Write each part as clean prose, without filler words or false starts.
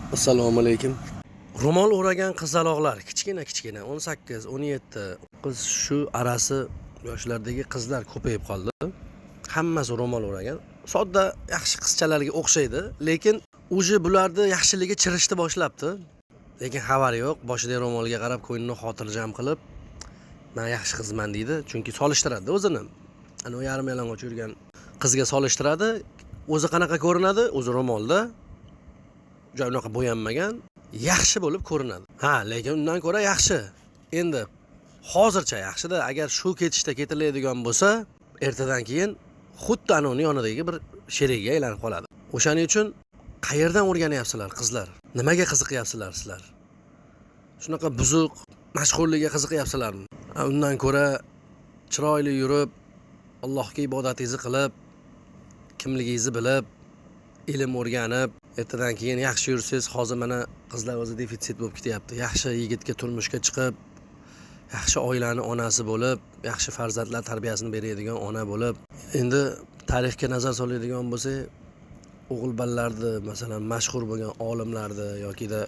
Assalomu alaykum. Ro'mol o'ragan qizaloqlar, kichkina kichkina 18, 17 qiz, shu arasi yoshlardagi qizlar ko'payib qoldi. Hammasi ro'mol o'ragan. Sodda yaxshi qizchalarga o'xshaydi, lekin уже bularni yaxshiligi chirishni boshlabdi. Lekin xabari yo'q. Boshidagi ro'molga qarab ko'nglini xotirjam qilib, "Men yaxshi qizman" deydi, chunki solishtiradi o'zini. Ana u yarim yalang'och yurgan qizga solishtiradi. O'zi qanaqa ko'rinadi? O'zi ro'molda. Juda unaqa bo'yanmagan, yaxshi bo'lib ko'rinadi. Ha, lekin undan ko'ra yaxshi. Endi hozircha yaxshida, agar shu ketishda ketiladigan bo'lsa, ertadan keyin xuddi ana uni yonidagi bir sherigiga aylanib qoladi. O'shaning uchun qayerdan o'rganyapsizlar, qizlar? Nimaga qiziqyapsizlar sizlar? Shunaqa buzuq mashhurlikka qiziqyapsizlarmi? Undan ko'ra chiroyli yurib, Allohga ibodatingizni qilib, kimligingizni bilib, ilm o'rganib, ertadan keyin yaxshi yursangiz, hozir mana qizlar o'zi defitsit bo'lib ketyapti. Yaxshi yigitga turmushga chiqib, yaxshi oilani onasi bo'lib, yaxshi farzandlar tarbiyasini beradigan ona bo'lib, endi tarixga nazar soladigan bo'lsak, o'g'il bolalarni, masalan, mashhur bo'lgan olimlarni yokida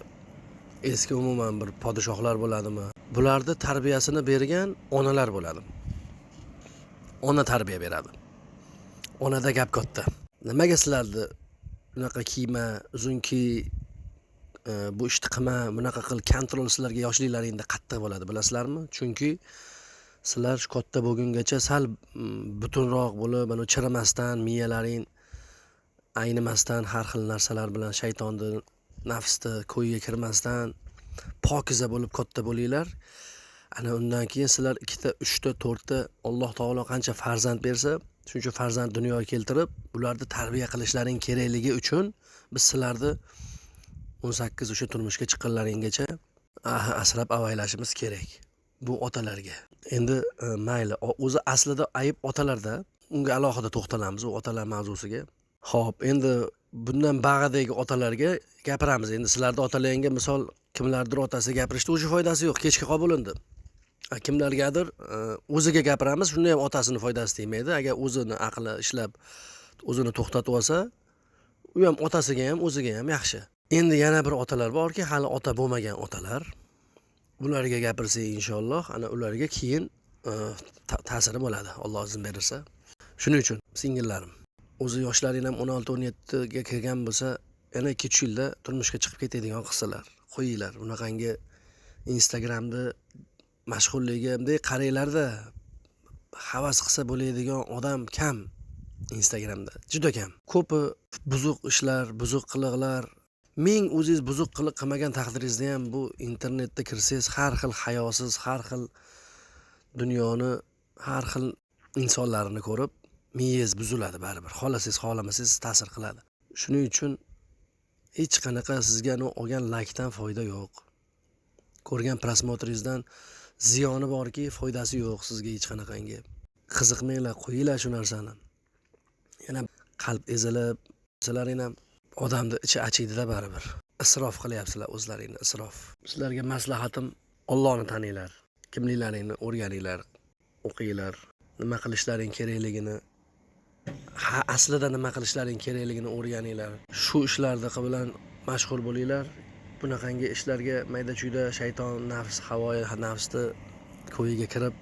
eski umuman bir podshohlar bo'ladimi? Bularni tarbiyasini bergan onalar bo'ladi. Ona tarbiya beradi. Onada gap katta. Nimaga sizlarni unaqa kiyma, uzun kiy, bu ishni qilma, bunaqa qil, контроль sizlarga yoshliklaringda qattiq bo'ladi, bilasizlarmi? Chunki sizlar shu katta bo'lgungacha sal butunroq bo'lib, mana chirimasdan, miyalaring aynimasdan, har xil narsalar bilan shaytonni, nafsni ko'yiga kirmasdan pokiza bo'lib katta bo'linglar. Ana undan keyin sizlar ikkita, uchta, to'rtta, Alloh taolo qancha farzand bersa, shuncha farzand dunyoga keltirib, ularni tarbiya qilishlaring kerakligi uchun biz sizlarni 18, o'sha turmushga chiqqanlaringgacha asrab avaylashimiz kerak. Bu otalarga. Endi mayli, o'zi aslida ayb otalarda. Unga alohida to'xtalamiz, u otalar mavzusiga. Xo'p, endi bundan bag'idagi otalarga gapiramiz. Endi sizlarni otalaringga, misol, kimlardir otasi gapirishda уже foydasi yo'q, kechga qolib bo'lindi. Kimlargadir o'ziga gapiramiz, shunda ham otasini foydasi tegmaydi. Agar o'zini aqli ishlab, o'zini to'xtatib olsa, u ham otasiga ham, o'ziga ham yaxshi. Endi yana bir otalar borki, hali ota bo'lmagan otalar. Bularga gapirsak, inshaalloh, ana ularga keyin ta'siri bo'ladi, Alloh izn bersa. Shuning uchun singillarim, o'zi yoshlaring ham 16-17 ga kirgan bo'lsa, yana 2-3 yilda turmushga chiqib ketadigan qilsalar, qo'yinglar. Bunaqangi Instagramda mashhurligiga bunday qaranglarda, havas qilsa bo'ladigan odam kam Instagramda, juda kam. Ko'pi buzuq ishlar, buzuq qiliqlar. Ming o'zingiz buzuq qiliq qilmagan taqdiringizda ham bu internetda kirsangiz, har xil hayosiz, har xil dunyoni har xil insonlarini ko'rib, miyangiz buziladi baribir. Xohlasangiz, xohlamasangiz ta'sir qiladi. Shuning uchun hech qanaqa sizga olgan laykdan foyda yo'q. Ko'rgan просмотр ingizdan ziyoni borki, foydasi yo'q sizga hech qanaqangi. Qiziqmanglar, qo'yinglar shu narsani. Yana qalb ezilib, sizlaring ham odamni ichi achiydi-da baribir. Isrof qilyapsizlar o'zlaringni, isrof. Sizlarga maslahatim: Allohni taninglar, kimliklaringni o'rganinglar, o'qinglar, nima qilishlaring kerakligini, ha, aslida nima qilishlaring kerakligini o'rganinglar. Shu ishlarda bilan mashg'ul bo'linglar. Bunaqangi ishlarga mayda-chuyda shayton, nafs, havoyi nafsni ko'yiga kirib